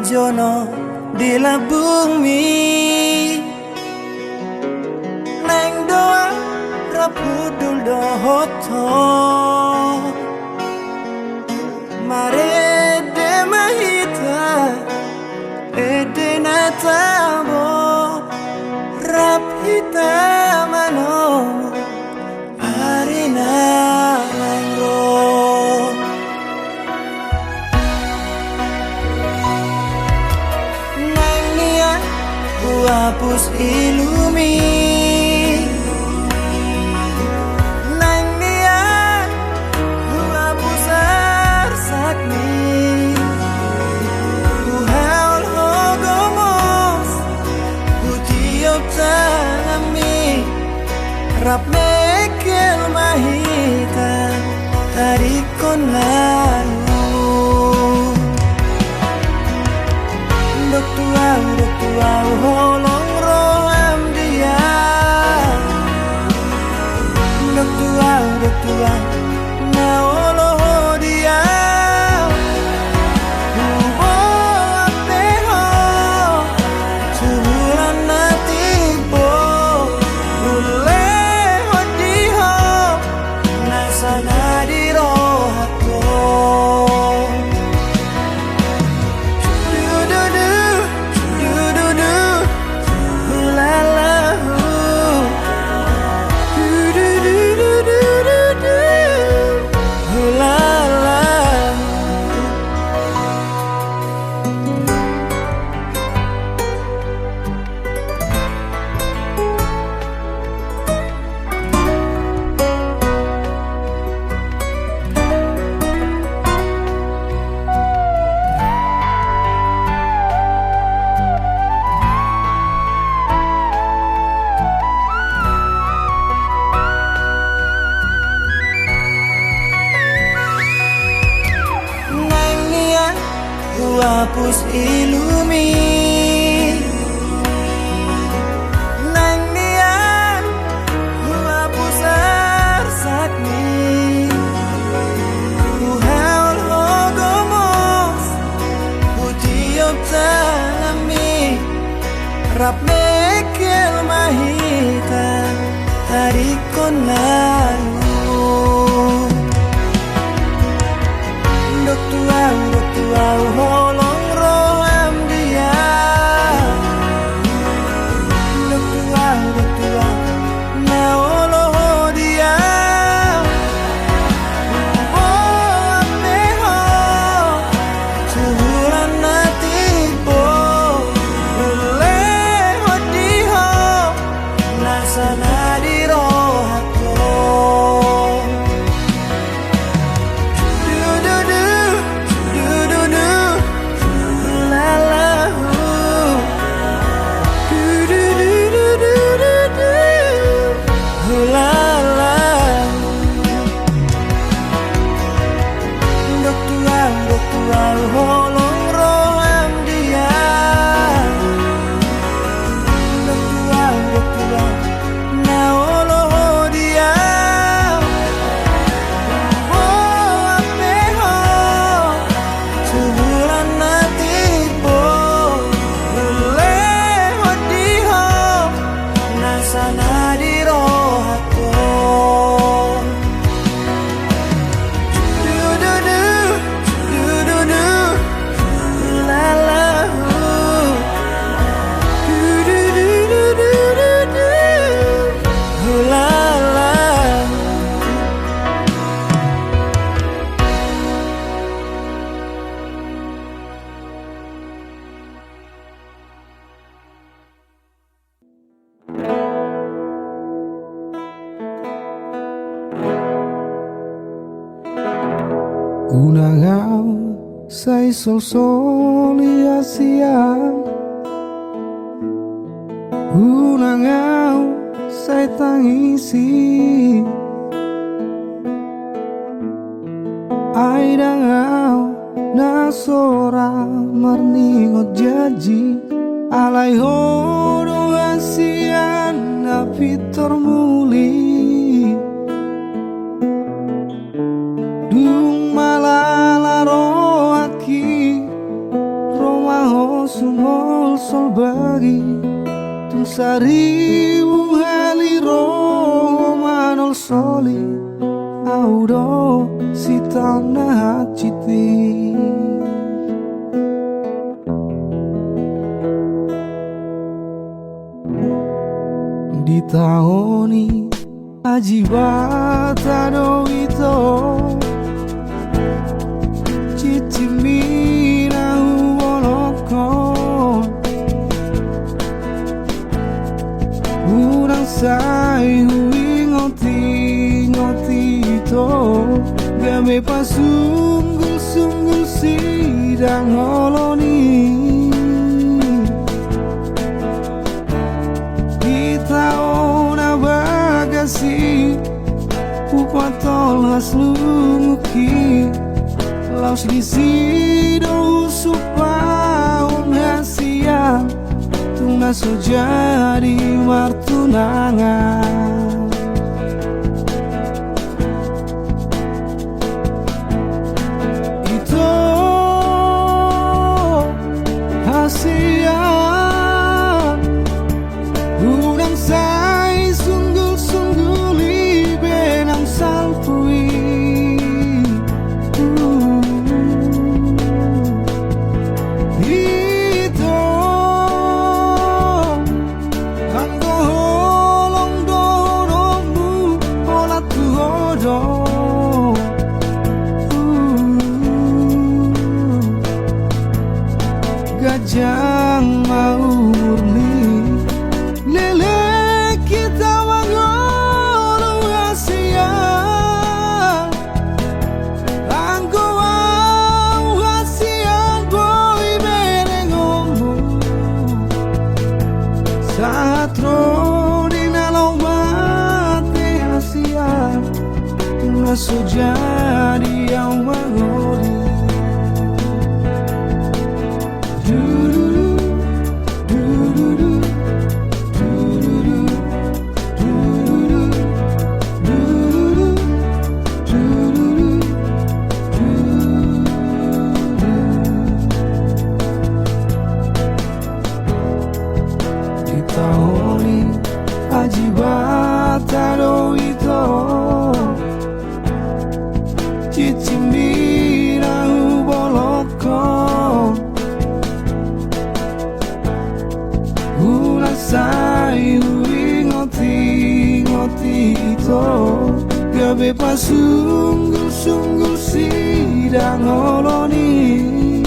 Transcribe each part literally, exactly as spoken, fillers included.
Jono di lambungmi. Naeng doa rap hundul dohot ho. Marende ma hita ende na tabo, rap hita manomu ari na naeng ro. Naeng nian huhapus ilumi. Naeng nian huhapus arsakmi. Huhaol ho gomos, hutiop tanganmi. Rap mengkel ma hita tadingkon na luhut. Dok tu ahu, dok tu ahu, holong roham di ahu. Dok tu ahu, dok tu ahu, na olo ho di ahu. Huboan pe ho tu holan na timbo, hulehon di ho nasa na di rohangku. Du, du, du, du, du, du, hulala, hu. Du, du, du, du, du, du, du, hulala, hu. Naeng nian huhapus ilumi. Naeng nian huhapus arsakmi. Huhaol ho gomos, hutiop tanganmi. Rap mengkel ma hita tadingkon na luhut. Dok tu ahu, dok tu ahu, holong roham di ahu. Dok tu ahu, dok tu ahu, na olo ho di ahu. Huboan pe ho tu holan na timbo, hulehon di ho nasa na di rohangku. Du, du, du, du, du, du, hulala, hu. Du, du, du, du, du, du, du, hulala, hu. Dok tu ahu, dok tu ahu, holong roham di ahu. Dok tu ahu, dok tu ahu, na olo ho di ahu. Huboan pe ho tu holan na timbo, hulehon di ho nasa na di rohangku. Du, du, du, du, du, du, hulala, hu. Du, du, du, du, du, du, du, hulala, hu. Unang ahu sai solsol i hasian, unang ahu sai tangisi. Ai ndang ahu na so ra marningot janji, alai ho do hasian na pintor muli. Dung malala rohangki, ro ma ho Tung saribu hali ro manolsoli, au do sitaon na hansit i. Di taon i Ajibata do ito, cicimi na hubolongkon. Unang sai huingot-ingot ito, gabe pasunggul-sunggul sidang holong i. Di taon na bagas i, hupatolhas lunguk i, laos disi do husumpah on hasian, tung na so jadi martunangan. Ito hasian, unang sai sunggul-sunggul i be nang salpu i. Ito, anggo holong dohononmu, holan tu ho do. Ganjang ma umurmi, leleng hita mangolu hasian. Anggo au hasian boi berengonmu, sahat ro di na laho mate hasian, na so jadi au mangoli. Di taon i Ajibata do ito, cicimi na hubolongkon. Unang sai huingot-ingot ito, gabe pasunggul-sunggul sidang holong i.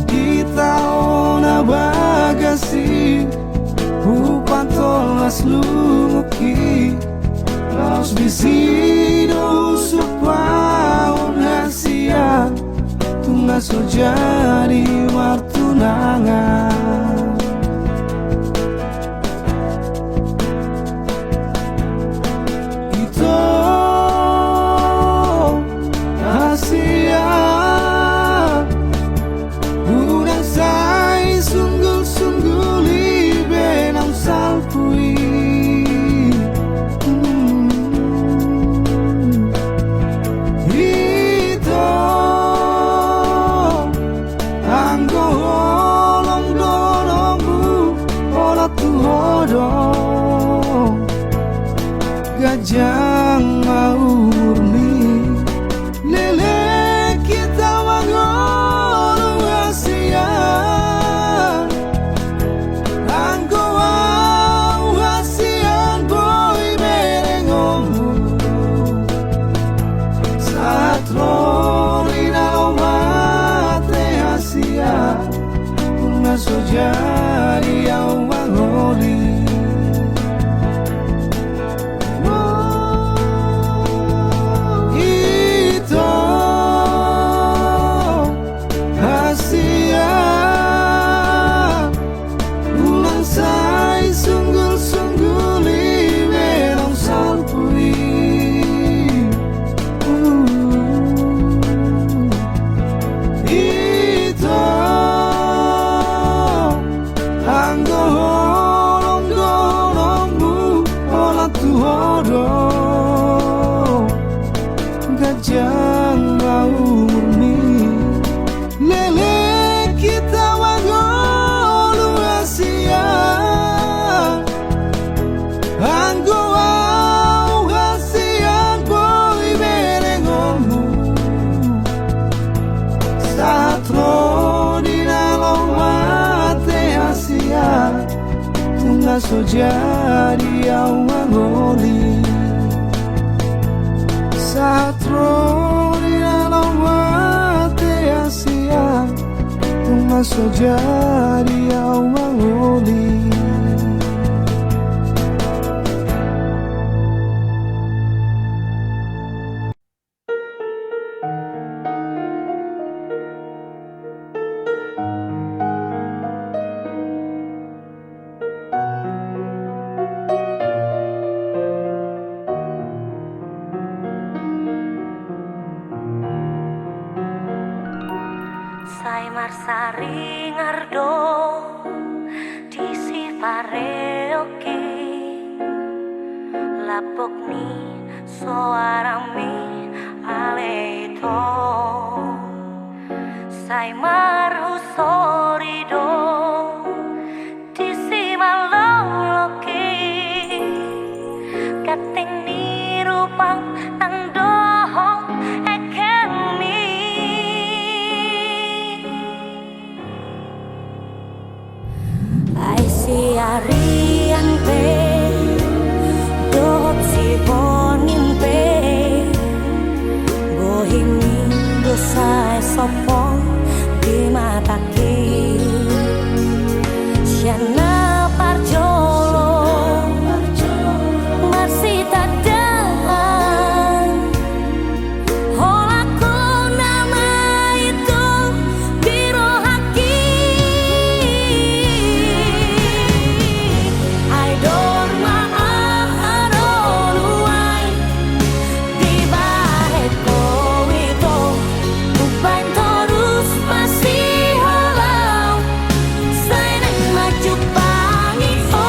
Di taon na bagas i, hupatolhas lunguk i, laos disi do husumpah on hasian, tung na so jadi martunangan. Ito hasian, unang sai sunggul-sunggul i be nang salpu i. Ito, anggo holong dohononmu, holan tu ho do. Ganjang ma umurmi, leleng hita mangolu hasian. Anggo au hasian boi berengonmu, sahat ro di na laho mate hasian, tung na so jadi au mangoli. Ito hasian, unang sai sunggul-sunggul i be nang salpu i. Ito, anggo holong dohononmu, holan tu ho do. Ganjang ma umurmi, leleng hita So jadi au mangoli. Sahat ro di na laho mateasian, tung ma so jadi au mangoli. Sai marsaringar do di sipareongki, lapok ni soarangmi ale ito. Sai marhusori do di simaloloki, ganteng ni rupam nang dohot engkelmi. Ai siarian pe dohot siborngin pe, bohimi do sai sompong di matangki. Sian na parjolo marsitandaan, holan ho nama ito di rohangki. Ai dor ma aha do nuaeng dibahen ho ito, umbahen torus masiholahon. Sai naeng manjumpangi ho,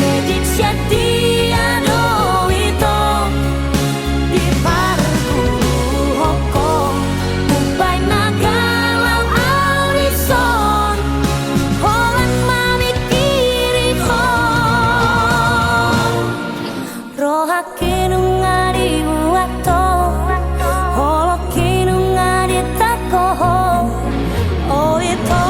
medit sian dia do ito diparguru ho. Umbahen na galau au dison, holan mamingkiri ho. Rohangki nunga dibuat ho, holongki nunga ditangko ho, o ito.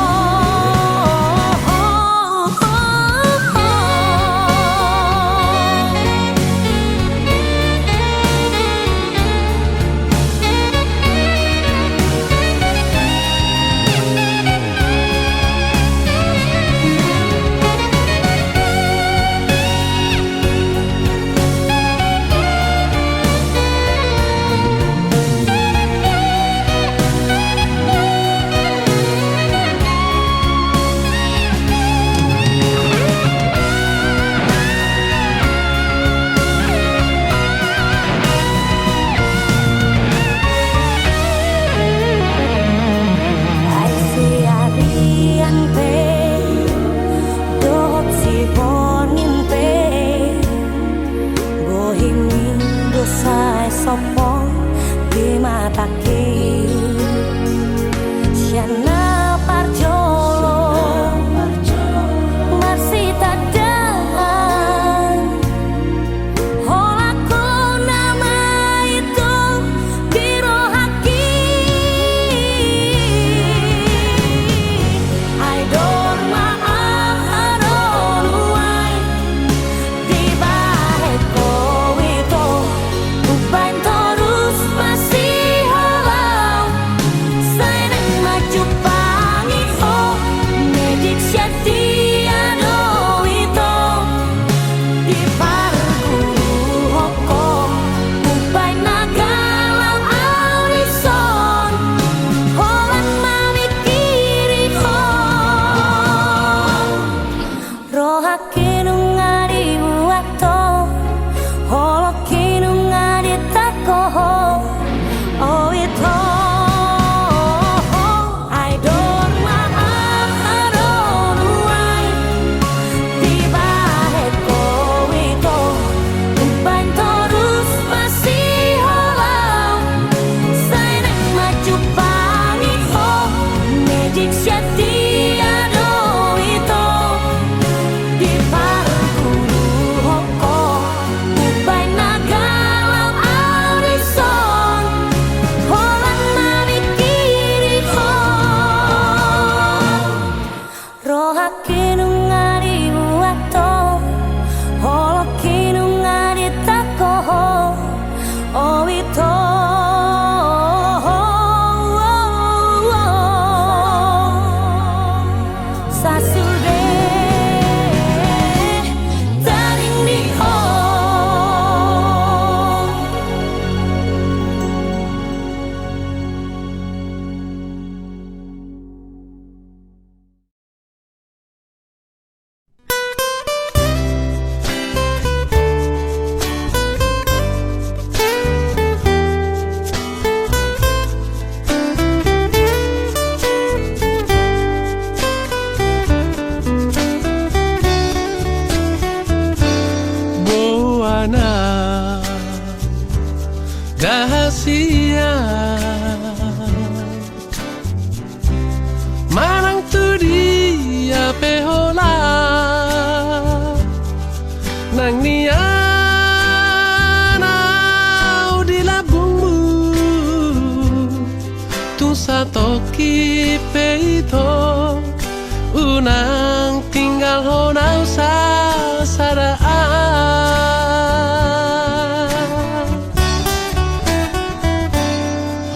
Nang tinggalhon au sasada an.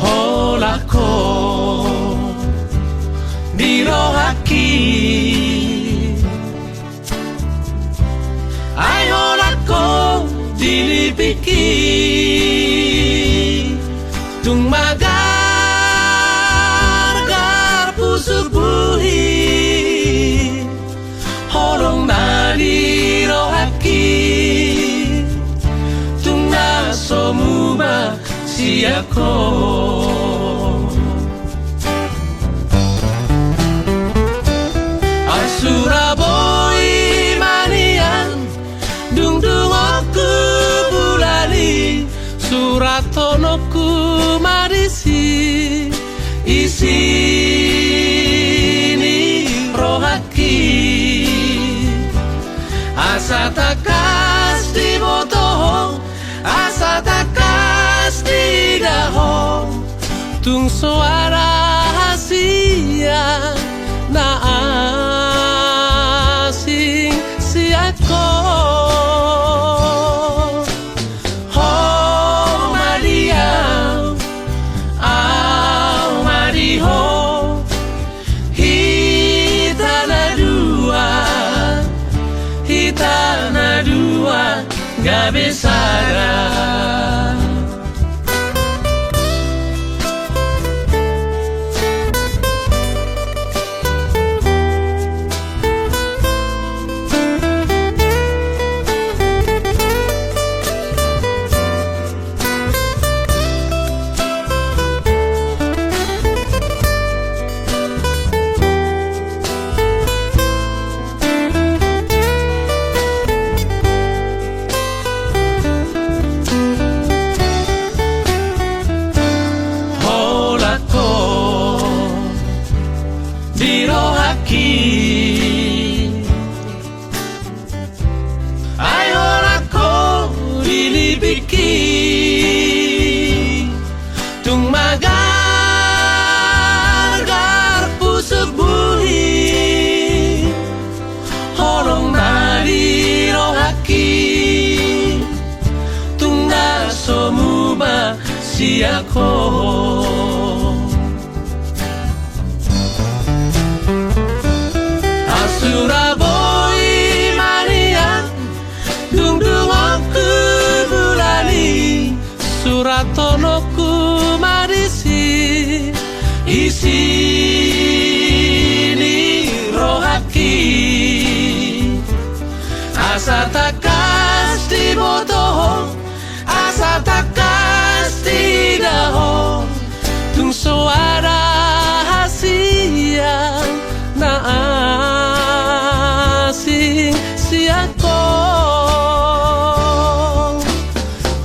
Holan ho di rohangki. Ai holan ho di lipingki. Tung magargar pusuk buhit. Holong na di rohangki. Tung na so muba sian ho. Ai sura boi ma nian, dungdungonku bulan i, surathononku ma disi isi ni rohangki. Asa tangkas diboto ho, asa tangkas diida ho, tung so ada hasian na asing sian ho. Ho ma di au, au ma di ho. Hita na dua, hita na dua, gabe sada. Holan ho di rohangki. Ai holan ho di lipingki. Tung magargar pusuk buhit. Holong na di rohangki. Tung na so muba sian ho. Ai sura boi ma nian, dungdungonku bulan i, surathononku ma disi isi ni rohangki. Asa tangkas diboto ho, asa tangkas diida ho, tung so ada hasian na asing sian ho.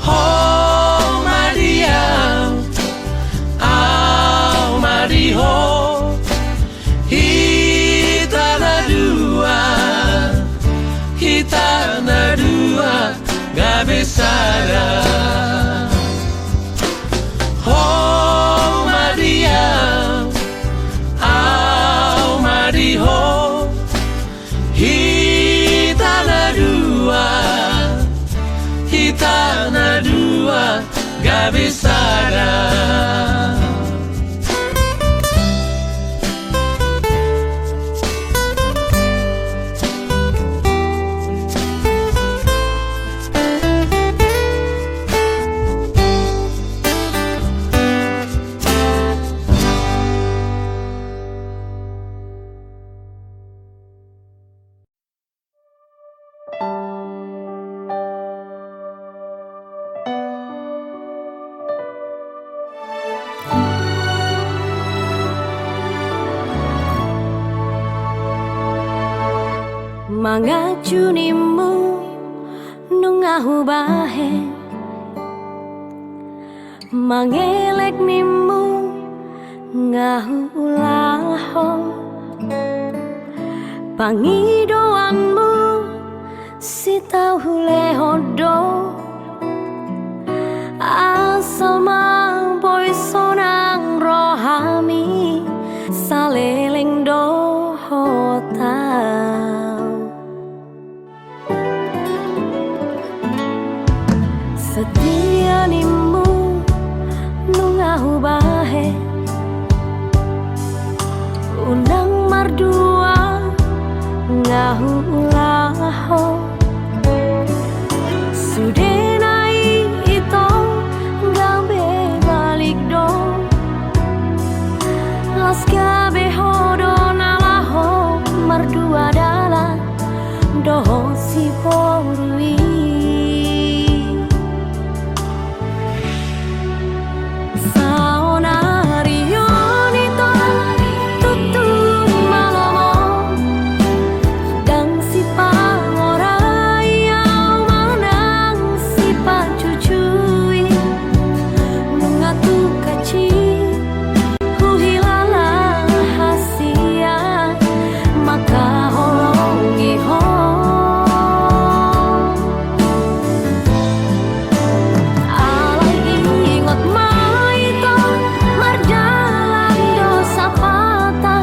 Ho ma di au, au ma di ho. Hita na dua, hita na dua, gabe sada. Ho ma di au, au ma di ho. Hita na dua, hita na dua, gabe sada. Mangacu nimmu nunga hubahen, mangelek nimmu nga huulahon, pangidoanmu sitau hulehon do, asa ma boi sonang rohami saleleng dohot Dia nimmu nunga hubahen, unang mardua nga huulahon. Sudena i ito gabe balik do, las gabe ho do na laho mardua dalan dohot si boru i. Saonari on ito tutu ma lomo, ndang sipangorai au manang sipajujui. Nunga tung hansit huhilala hasian mangkaholongi ho. Alai ingot ma ito, mardalan do sapata,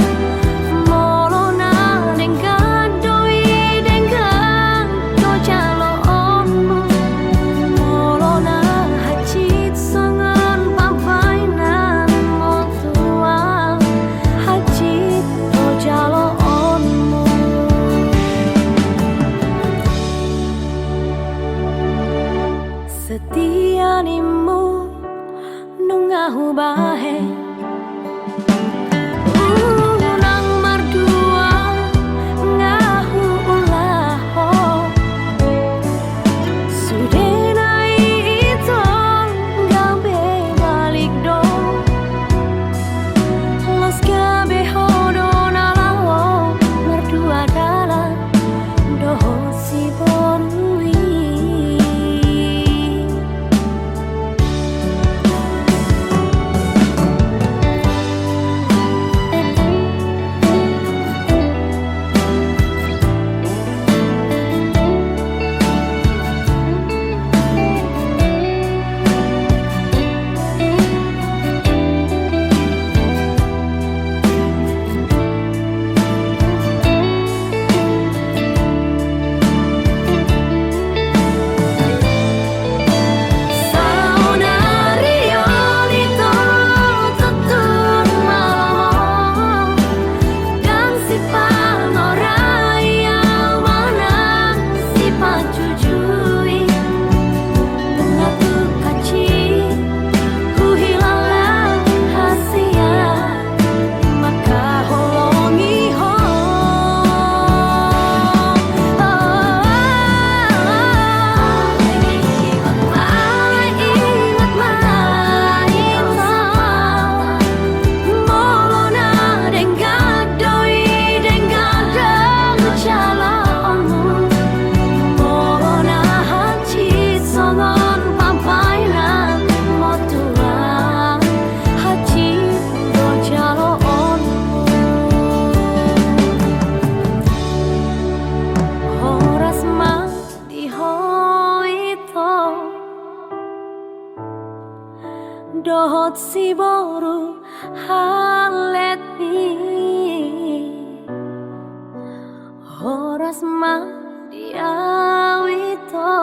molo na denggan do i, denggan do jaloonmu, molo na hansit songon pambahenan motual, hansit do jaloonmu. Setia nimmu nunga hubahen, unang mardua nga huulahon. Sudena i ito gabe balik do, las gabe ho do na laho mardua dalan dohot si boru i. Saonari on ito tutu ma lomo, ndang sipangorai au manang sipajujui. Nunga tung hansit huhilala hasian mangkaholongi ho. Molo na denggan do i, denggan do jaloonmu, molo na hansit songon pambahenan motual, hansit do jaloonmu. Horas ma di ho ito dohot si boru halletmi. Horas ma di au ito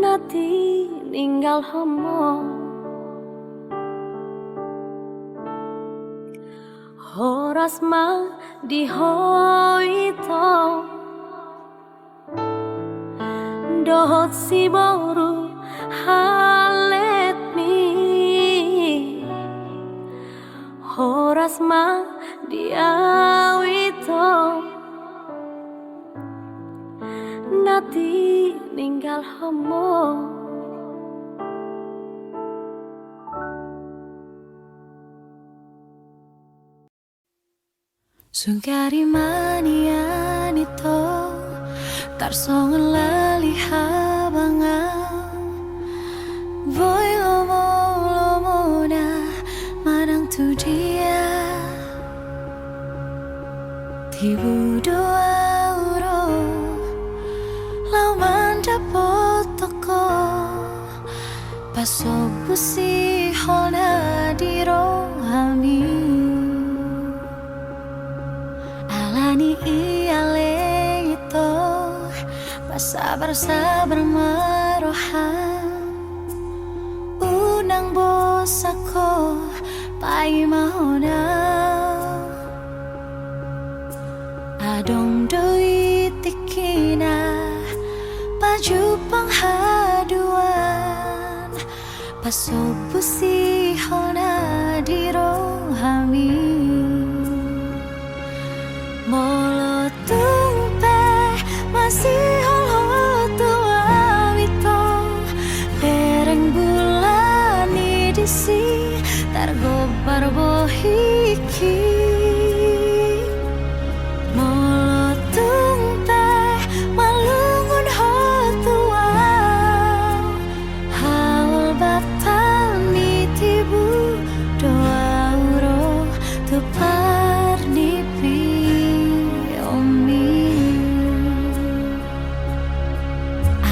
na tininggalhonmu. Horas ma di ho ito dohot si boru halletmi. Horas ma di au ito na tininggalhonmu. Sungkari ma nian ito, tarsongon lali habang au. Boi lomo-lomona manang tu dia. Tibu do au ro laho mandapothon ho, pasombu sihol na di rohami. Alani i ale ito, pas Sabar-sabar ma roham, unang bosan ho paima hona. Adong do i tingkina pajumpang haduan, pasombu sihol na di rohami. Molo tung pe masihol ho tu au ito, bereng bulan i disi targombar bohingki. Molo tung pe malungun ho tu au, haol batal ni tibu do au ro tu parnipionmi.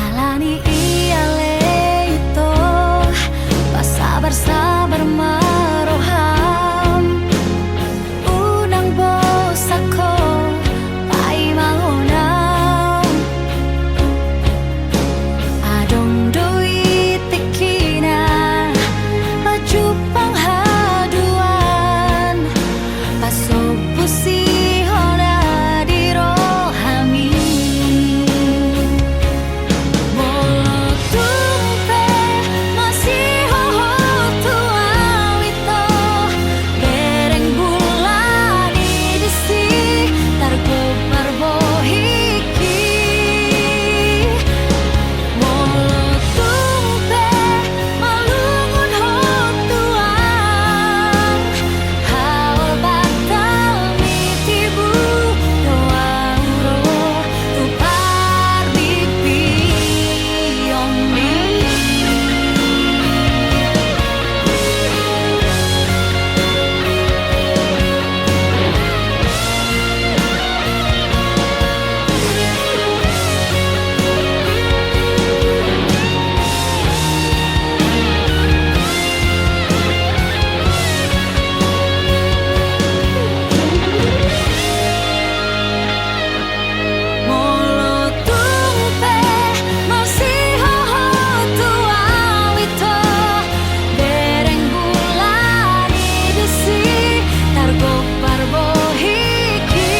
Alani i ale ito, pasabar-sabar ma roham, unang bosan ho paima hona. Adong do i tingkina pajumpang haduan, pasombu sihol na di rohami. Molo tung pe masihol ho tu au ito, bereng bulan i disi targombar bohingki. Molo tung pe malungun ho tu au, haol batal ni tibu do au ro tu parnipionmi. Molo tung pe masihol ho tu au ito, bereng bulan i disi targombar bohingki.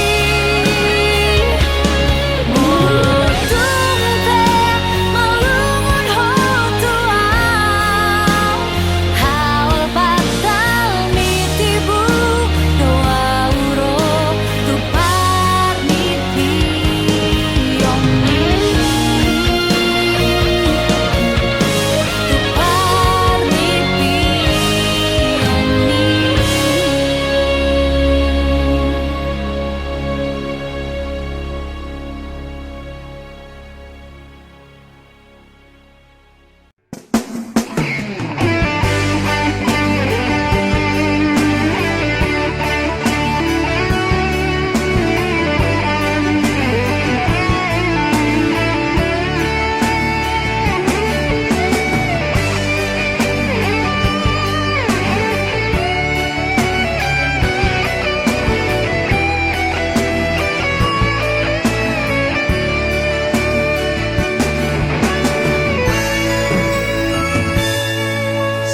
Molo tung pe malungun ho tu au, haol batal ni tibu do au ro tu parnipionmi. Tu parnipionmi.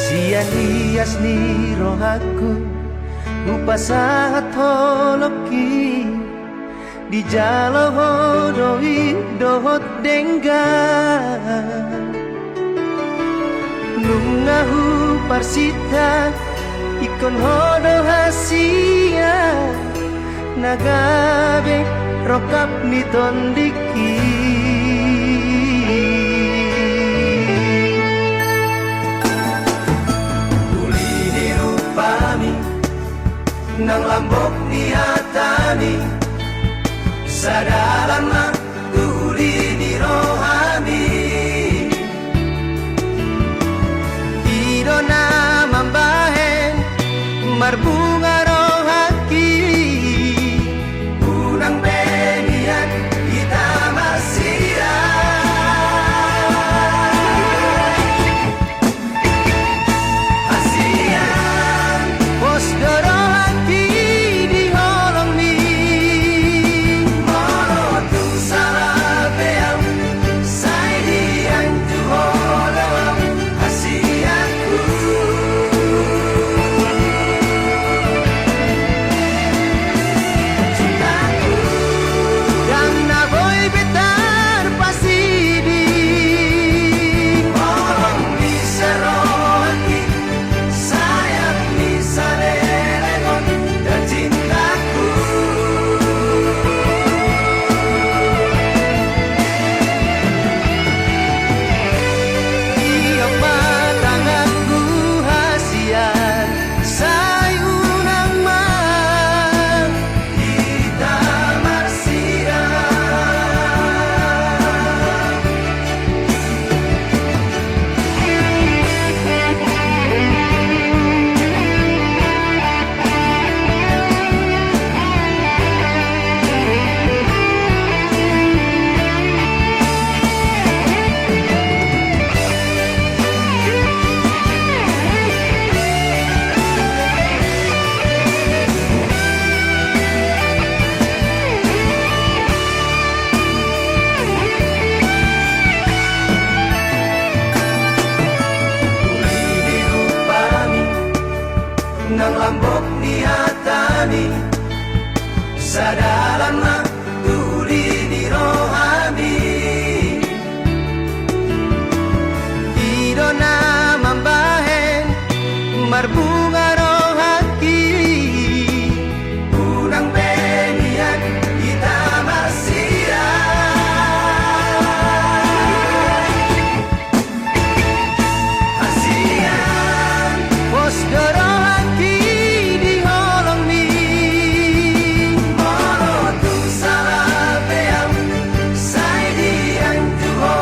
Sian ias ni rohangku hupasahat holongki, dijalo ho do i dohot denggan. Nunga huparsinta ingkon ho do hasian na gabe rongkap ni tondingki. Uli ni rupami nang lambok ni hatami, sadalan ma tu uli ni rohami. I do na mambahen marbunga rohangki, unang be mian hita marsirai. Hasian, pos do rohangki di holongmi. Molo Nang lambok ni hatami, sada lam ma tu uli ni rohami. I do na mambahen marbunga rohangki. Unang be nian hita marsirang. Hasian, pos do rohangki di holongmi. Molo tung sala pe ahu, sai dianju ho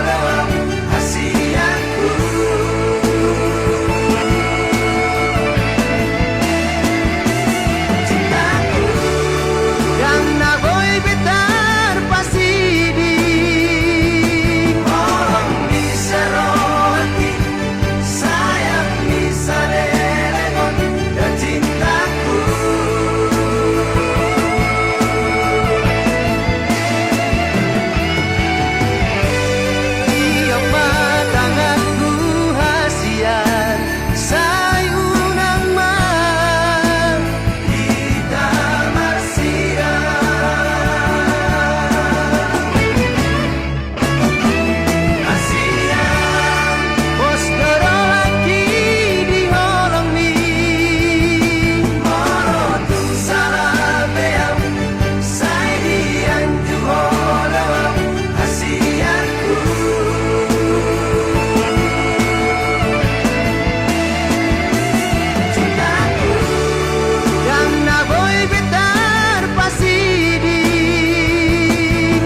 do ahu, hasianku. Cintaku, ndang na boi be tarpasidi. Holong ni sarohangki, sayang ni saleleng on, da cintaku. Ia ma tanganku hasian, sai unang ma hita marsirang. Hasian, pos do rohangki di holongmi. Molo tung sala pe ahu, sai dianju ho do ahu, hasianku. Cintaku, ndang na boi be tarpasidi.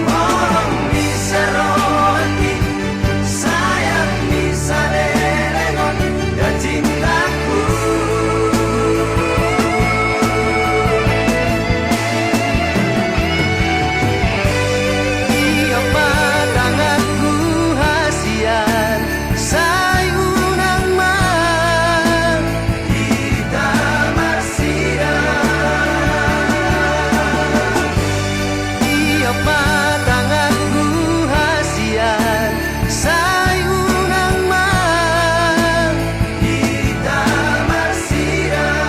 Holong ni sarohangki, sayang ni saleleng on, da cintaku. Ia ma tanganku hasian, sai unang ma hita marsirang. Ia ma tanganku hasian, sai unang ma hita marsirang.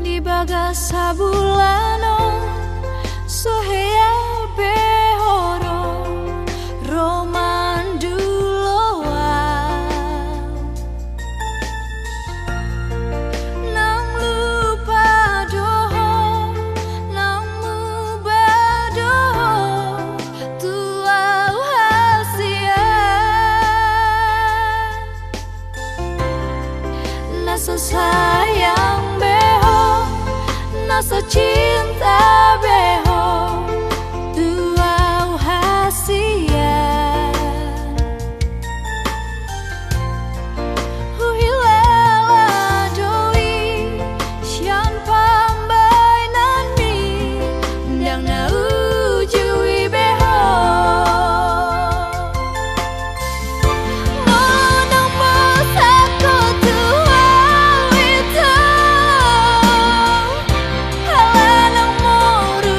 Di bagas habulan on, so hea be ho ro, ro mandulo ahu. Nang lupa do ho, nang muba do ho, tu ahu hasian. Na so sayang be ho, na so cinta be ho, tu ahu hasian. Huhilala do i sian pambahenanmi, ndang na uju i be ho. Molo mosakko tu ahu ito, ala nang moru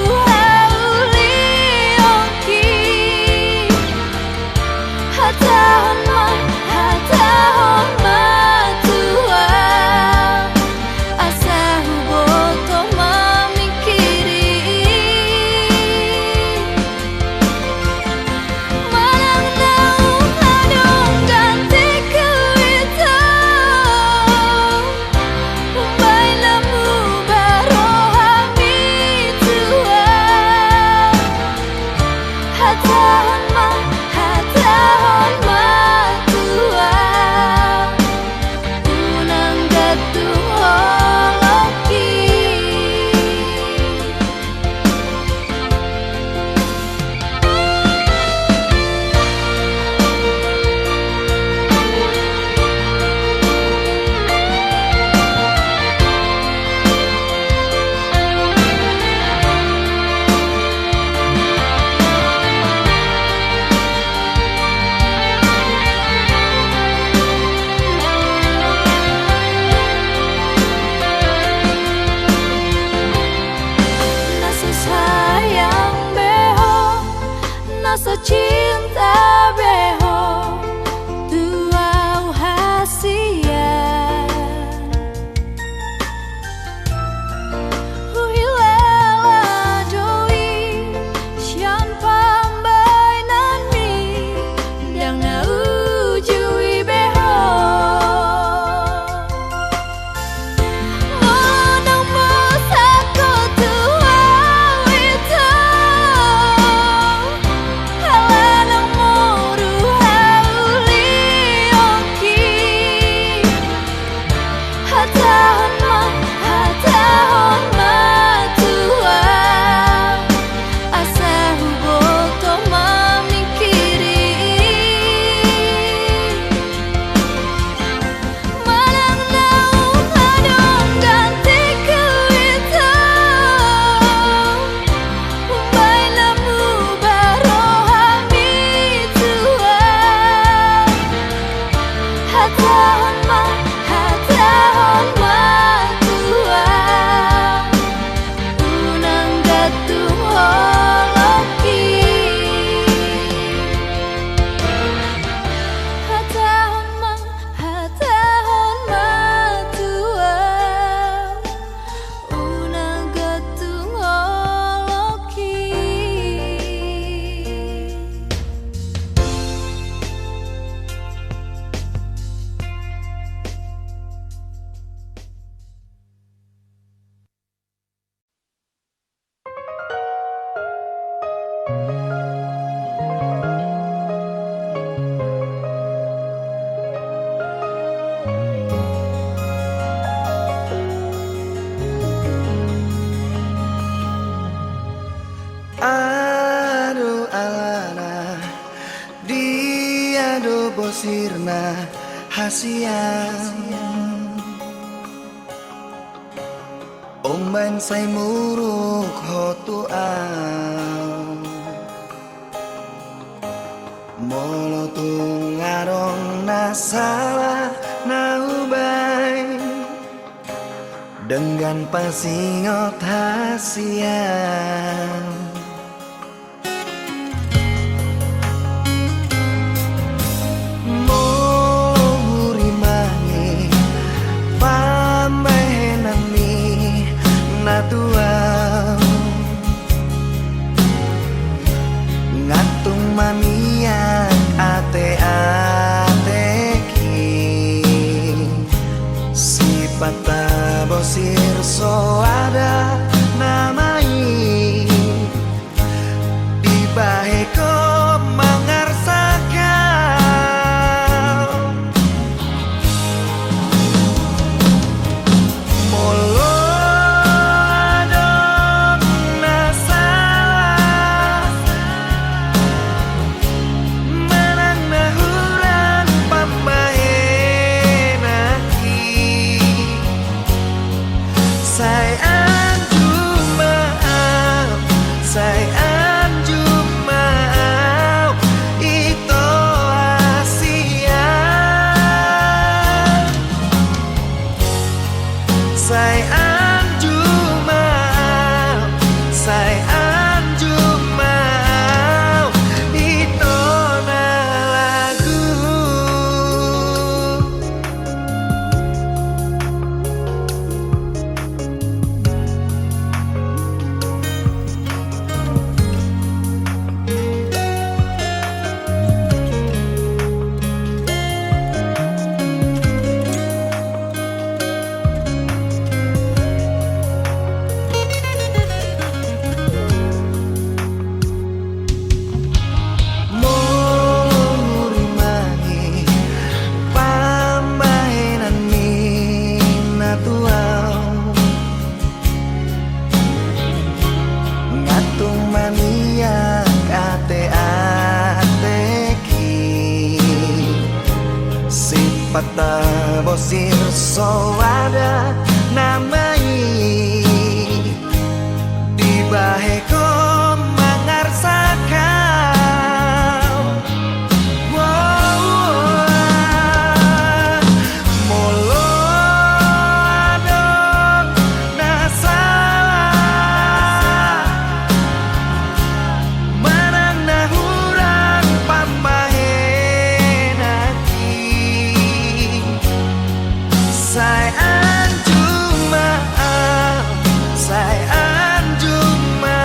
Hatahon ma, hatahon ma tu ahu, unang gantung holongki. Hatahon ma, hatahon ma tu ahu, unang gantung holongki. Aha do alana, dia do bosirna hasian? Umbaen sai muruk ho tu ahu. Molo tung adong na sala na hubaen, denggan pasingot hasian. Molo hurimangi pambahenan ni na tu ahu, ngantung ma nian ate-ateki. Sipata bosir so ada nama i, dibahen ho mangarsak ahu. Molo adong na sala manang na hurang pambahenanki, sai anjum ma ahu, sai anjum ma ahu, ito hasian. Sai anjum ma ahu, sai anjum ma ahu, ito na lagu. Molo hurimangi pambahenan ni na tu ahu, ngantung ma nian ate-ateki. Sipata bosir so ada nama i, dibahen ho mangarsak ahu. Molo adong na sala manang na hurang pambahenanki, sai anjum ma ahu, sai anjum ma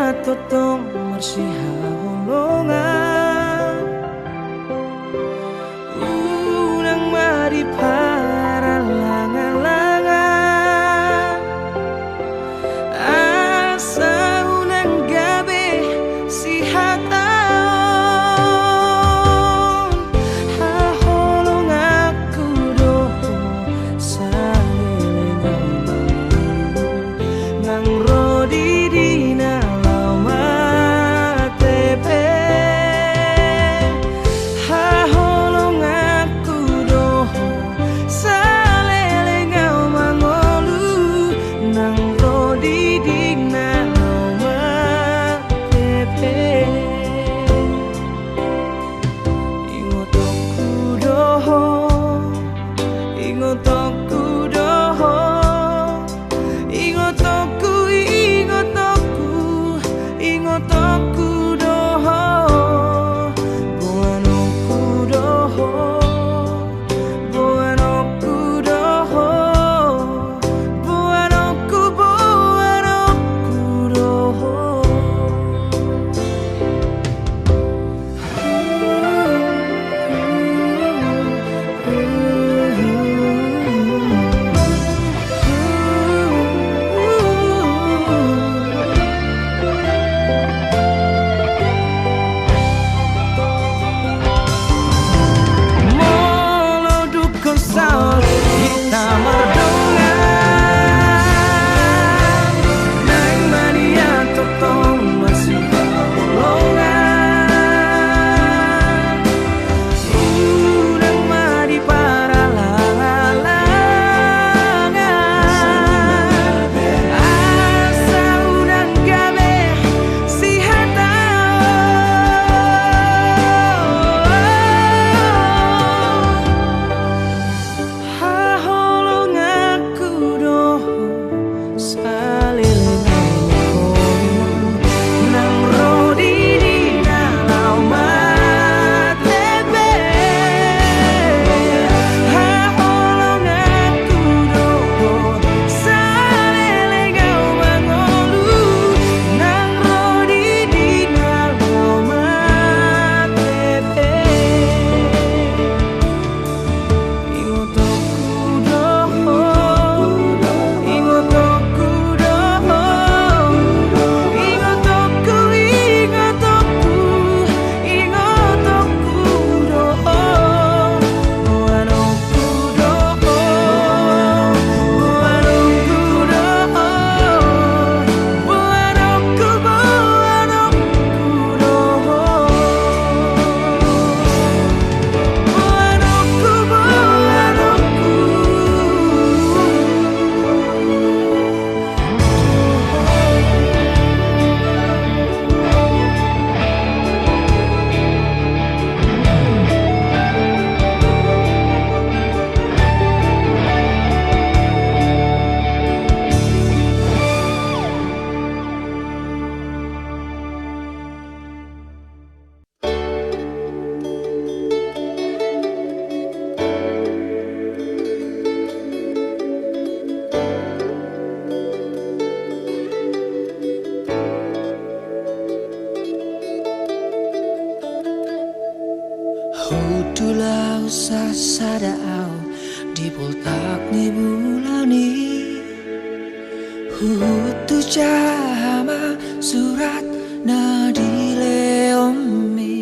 Tongtong marsihaholongan, unang ma diparallangallangan, asa unang gabe sihataon. Haholonganku do ho saleleng au mangolu, nang ro di dinding na laho mate pe. Haholonganku do ho saleleng au mangolu, nang ro di dinding na laho mate pe. Ingotonku do ho, ingotonku do ho, ingotonku, ingotonku, ingotonku do ho, boanonku do ho, boanonku do ho, boanonku, boanonku do ho. Molo dung saut hita mardongan, naeng ma nian tongtong marsihaholongan, unang ma diparallangallangan, asa unang gabe sihataon. Haholonganku do ho saleleng au mangolu, nang ro di dinding na laho mate pe. Haholonganku do ho saleleng au mangolu, nang ro di dinding na laho mate pe. Ingotonku do ho, ingotonku do ho, ingotonku, ingotonku, ingotonku do ho, boanonku do ho, boanonku do ho, boanonku, boanonku do ho. Hutu laho sasada au di poltak ni bulan i. Hutu jaha ma surat na dilehonmi.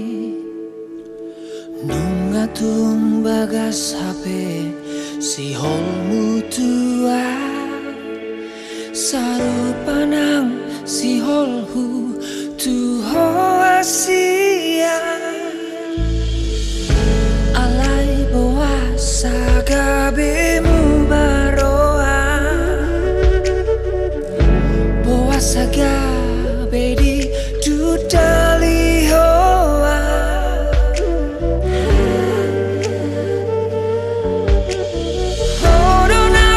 Nunga tung bagas hape siholmu tu au. Sarupa nang siholhu tu ho, Asia. Alai boasa gabe mubaroa, boasa gabe ditudali ho au. Ho do na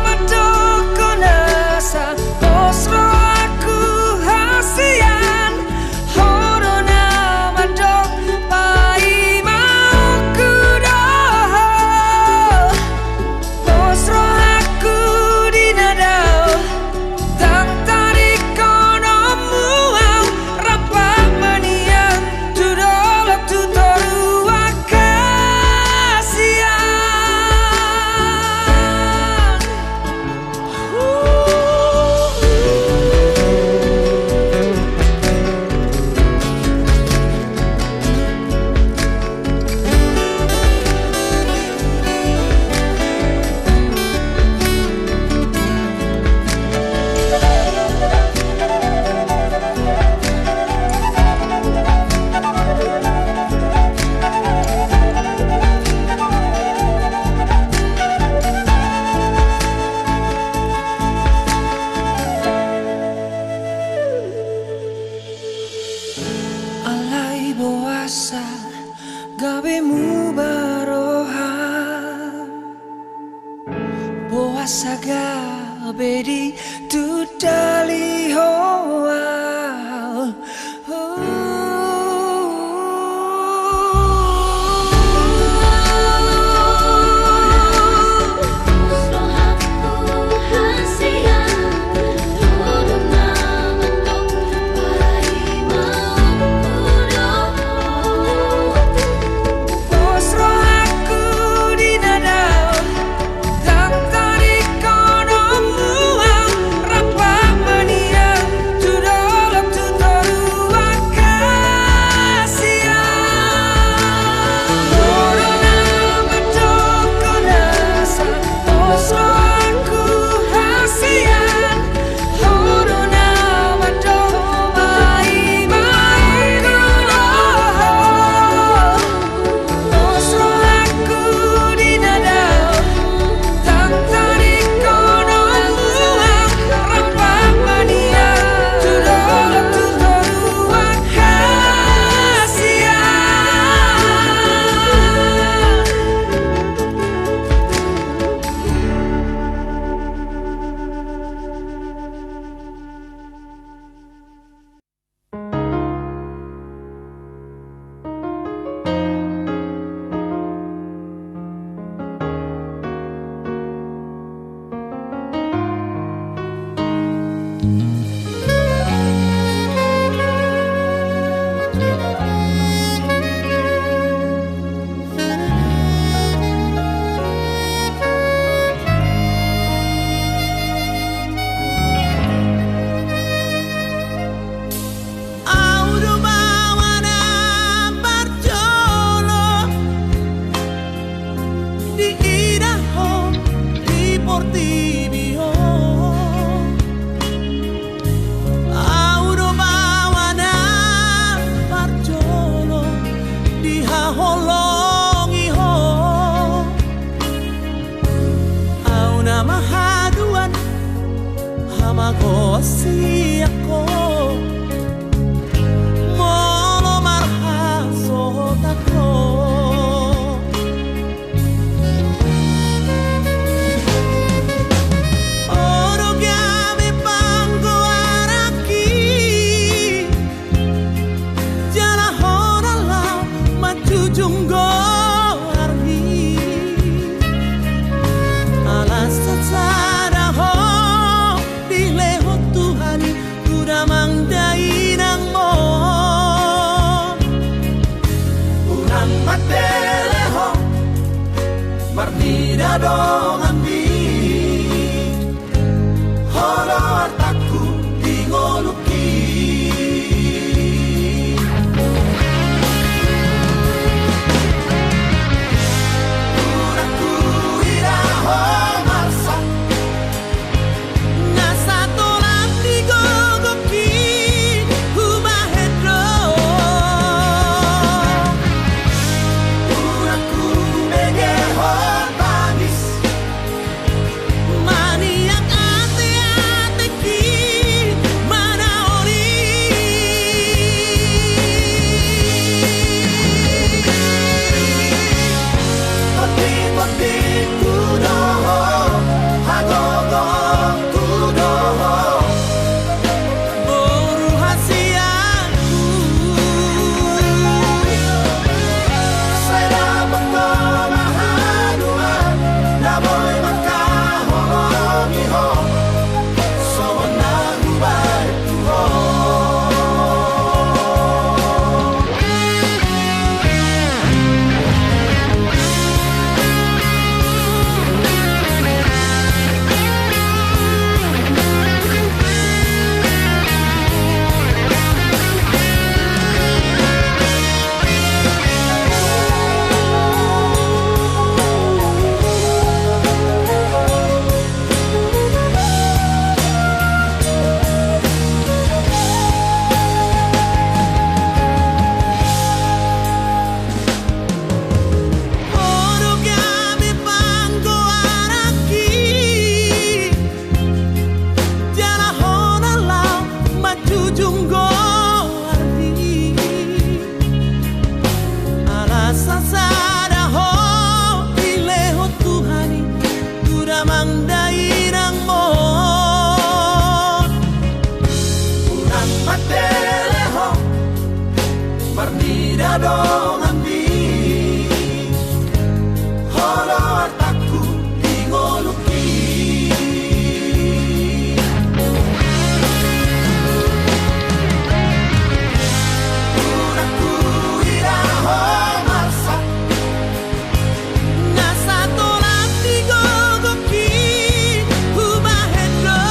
mandok, ho nasa pos rohangku hasian. Ho do na mandok, paimaonku do ho. Pos rohangku di na dao, ndang tadingkononmu au. donganmi, ho do artangku di ngolungki. Unang huida ho marsak, nga satolan di gogongki hubahen do. Unang hubege ho tangis, maniak ateatengki manaon i. Tondingtondingku do ho, hagogoonku do ho, boru hasianku. Sai dapot ho ma haduan na boi mangkaholongi ho, songon na hubahen tu ho. Ho do gabe panggoaranki, jala ho na laho manjujung goarmi. Ala sasada ho dilehon Tuhan i tu damang dainang on. Unang matele ho marnida donganmi, ho do artangku di ngolungki. Unang huida ho marsak, nga satolan di gogongki hubahen do.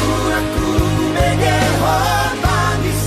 Unang hubege ho tangis,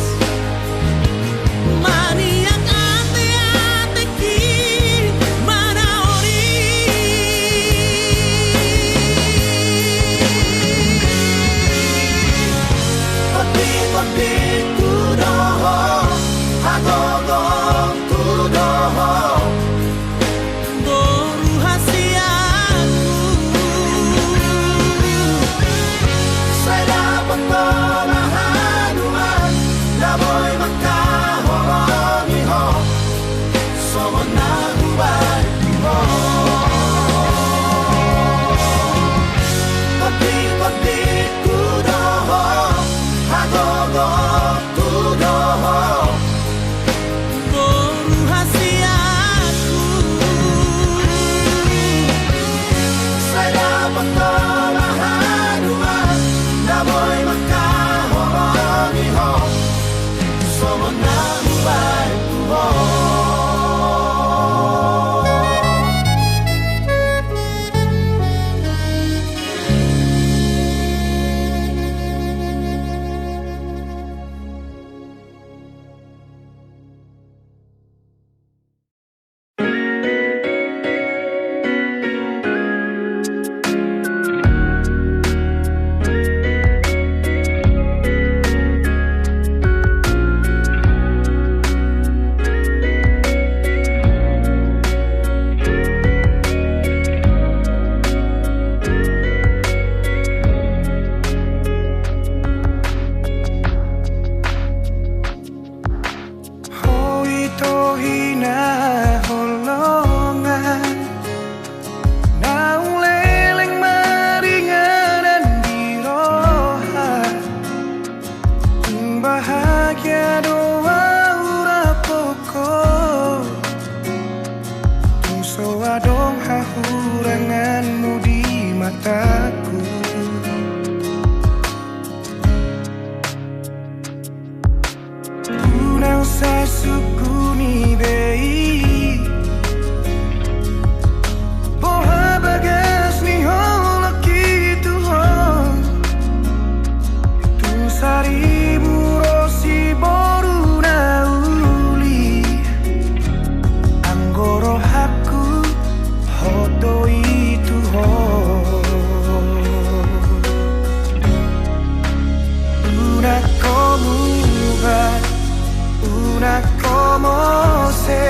mose,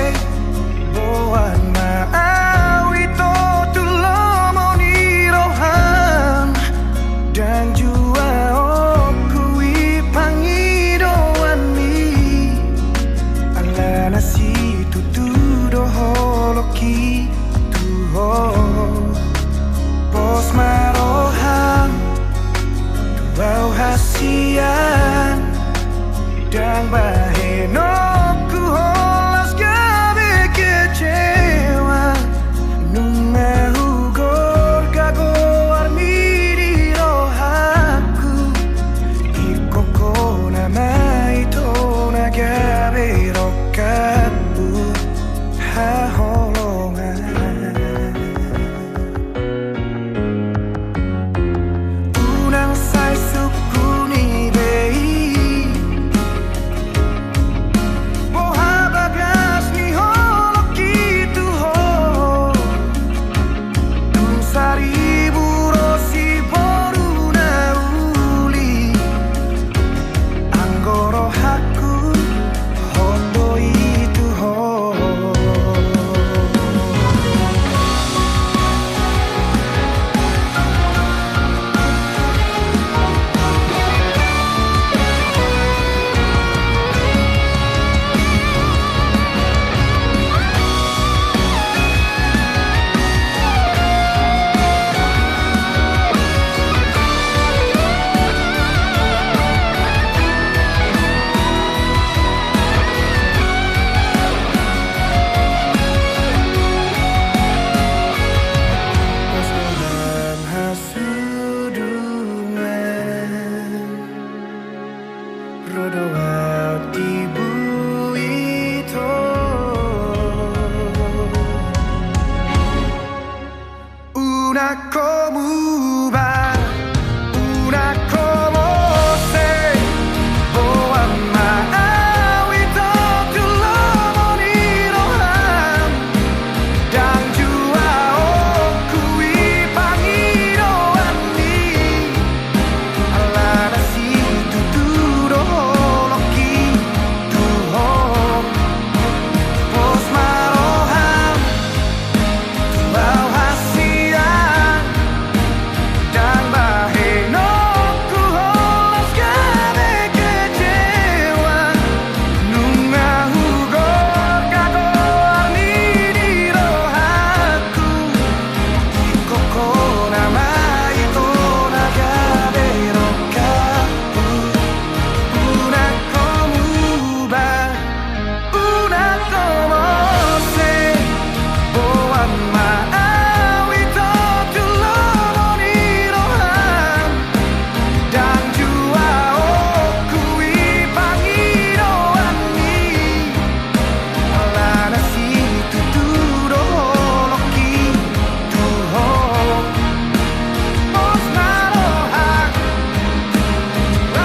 boan ma au ito tu lomo ni roham. Ndang juaon hu i pangidoanmi, alana situtu do holongki tu ho. Pos ma roham tu au hasian, ndang bahenonku holan gabe kecewa. Nunga hugorga goarmi di rohangku, ingkon ho nama ito na gabe rongkapku, haholongan. Unang sai sungkuni be i, boha bagas ni holongki tu ho. Dung saribu ro siboru na uli, anggo rohangku hot do i tu ho. Pas dohot hasudungan, ro do au tibu ito. Unang ho muba, unang ho mose, boan ma au ito tu lomo ni roham. Ndang juaon hu i pangidoanmi, alana situtu do holongki tu ho. Pos ma roham tu au hasian, ndang bahenonku holan gabe kecewa. Nunga hugorga goarmi di rohangku, ingkon ho nama ito na gabe rongkapku. Unang ho muba, unang ho mose, boan ma au ito tu lomo ni roham. Ndang juaon hu i pangidoanmi, alana situtu do holongki tu ho. Pos ma roham tu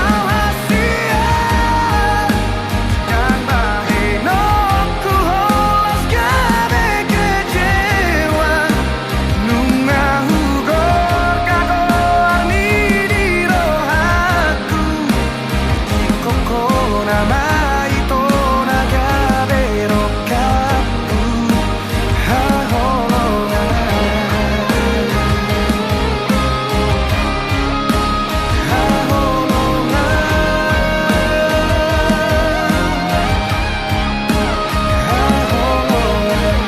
au hasian, ndang bahenonku holan gabe kecewa. Nunga hugorga goarmi di rohangku, ingkon ho nama ito na gabe rongkapku, haholongan. Haholongan. Haholongan.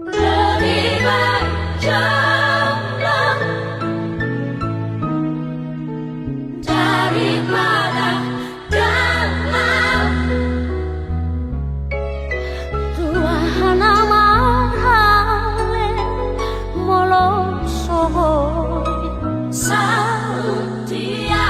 Lebih baik jomblo daripada dalam tuahan amarhale molo sohoi saut dia.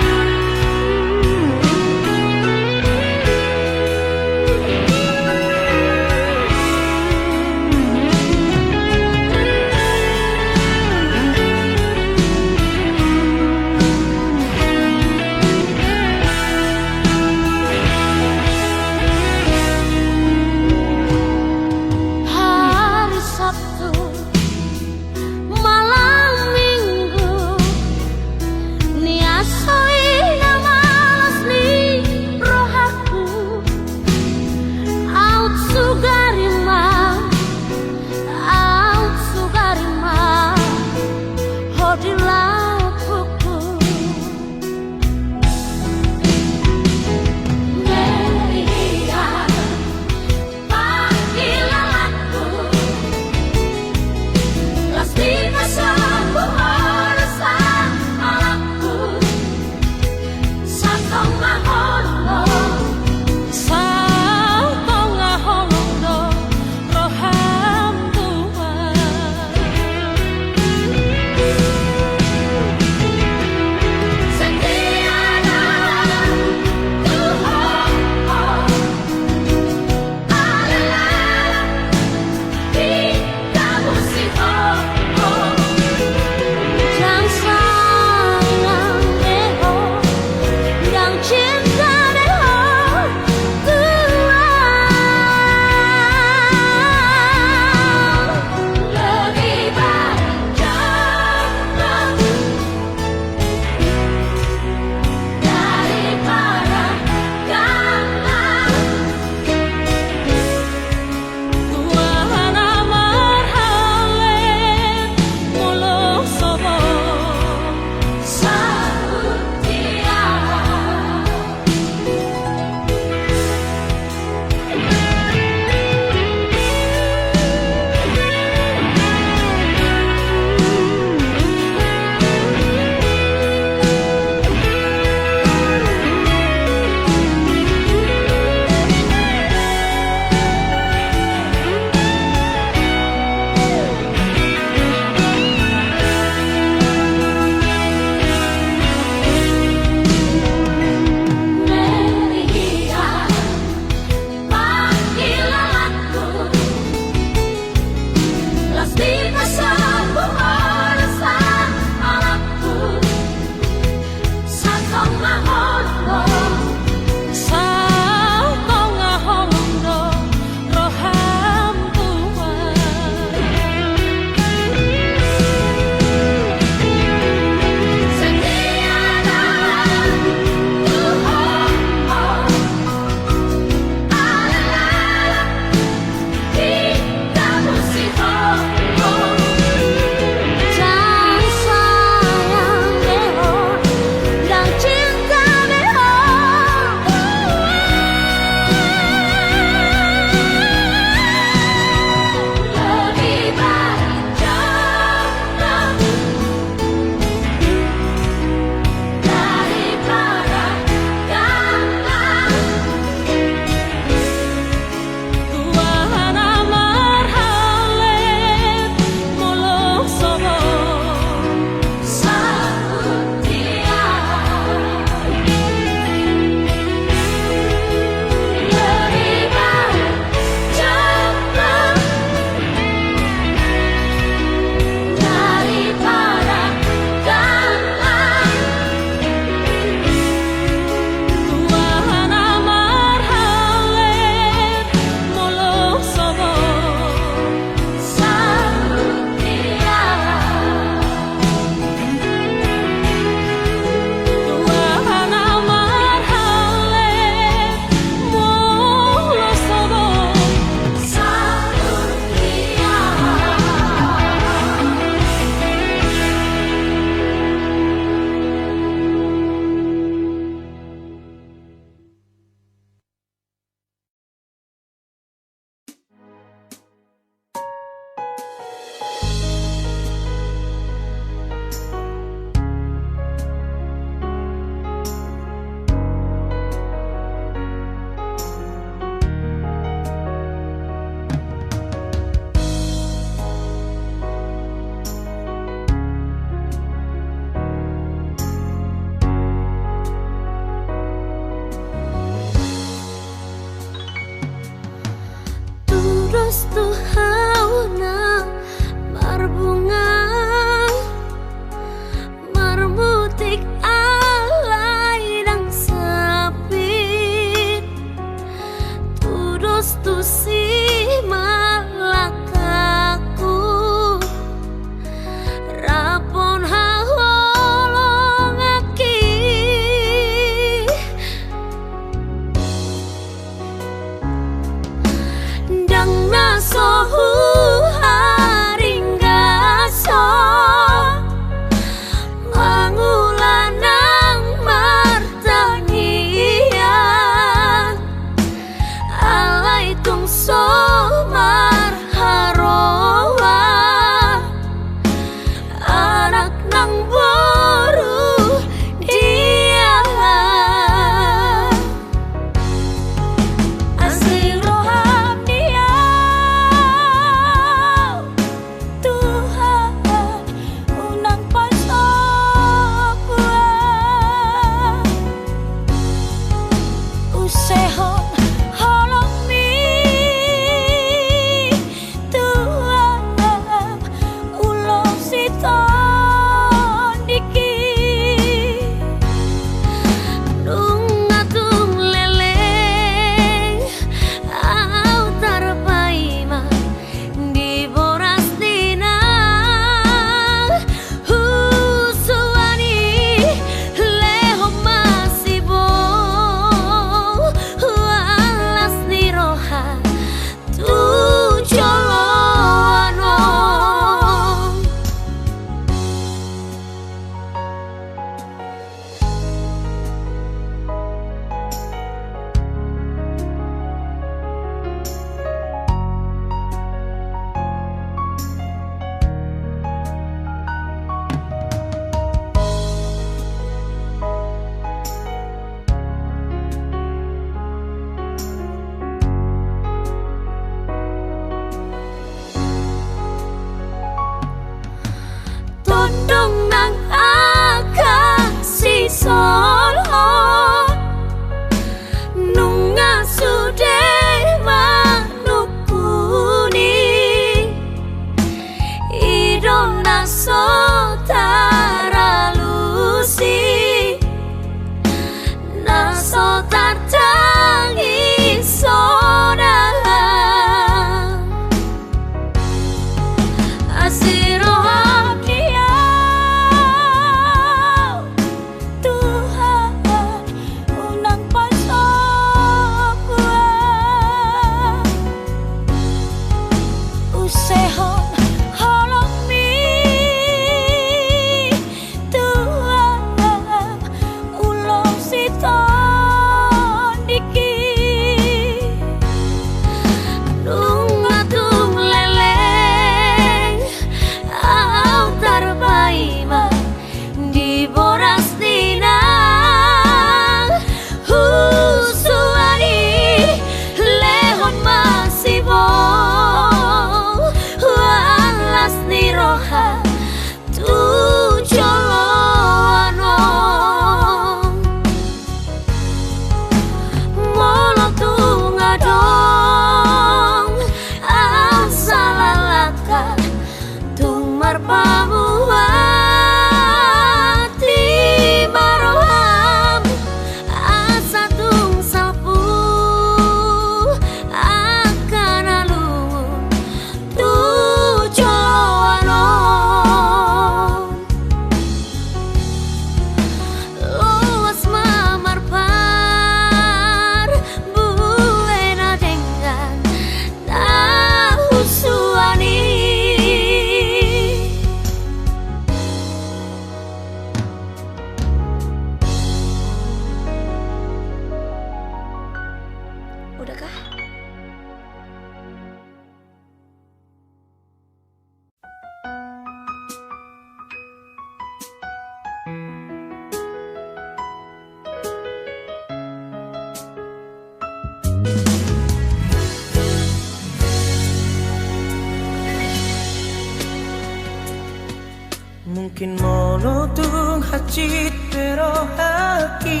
Molo tung hansit pe rohangki,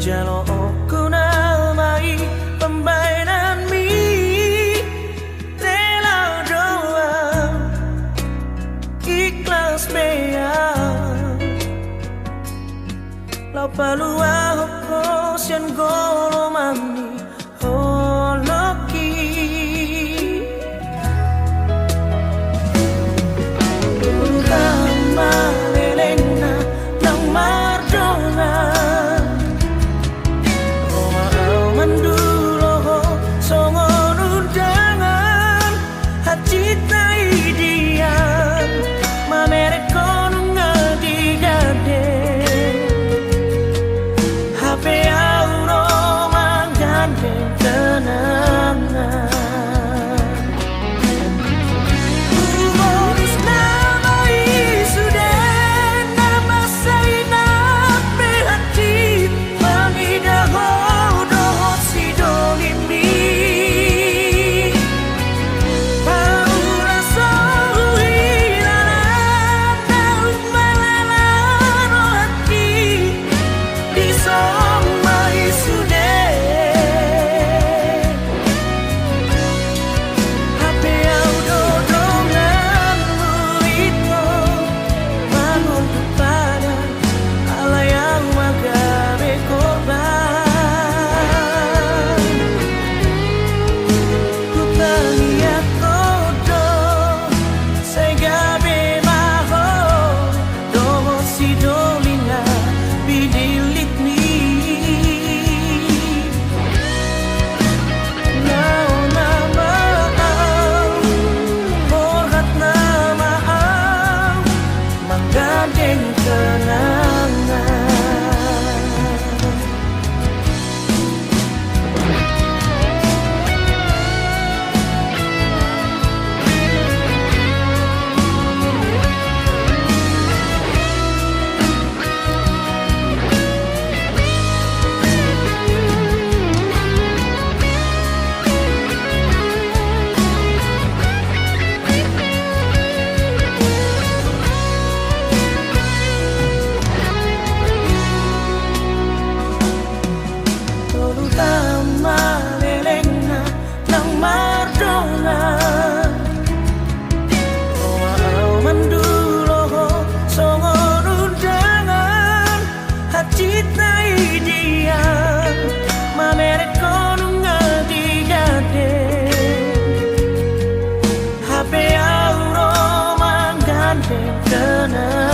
jalo okkon ma i pambahenanmi. Rela do au, ikhlas pe au, laho paluahon ho sian golom ni holongki. Tolu hama lelengna naung mardongan, ro ma au mandulo ho songon undangan. Hansit na idian mamereng ho nunga digandeng, hape au do manggandeng kenangan. Humorus nama i sude, na masa i na pe hansit mangida ho dohot sidolingmi. Paula so huhilala, naung malala rohangki, dison ma i sude. Hape au do donganmu ito, mangan tu padan, alai au ma gabe korban. Hutangiangkon do, sai gabe ma ho dohot sidolingan pidilitmi. Laho nama au, borhat nama au, manggandeng kenangan. Tolu hama lelengna naung mardongan, ro ma au mandulo ho songon undangan. Hansit na idian mamereng ho nunga digandeng, hape au do manggandeng kenangan.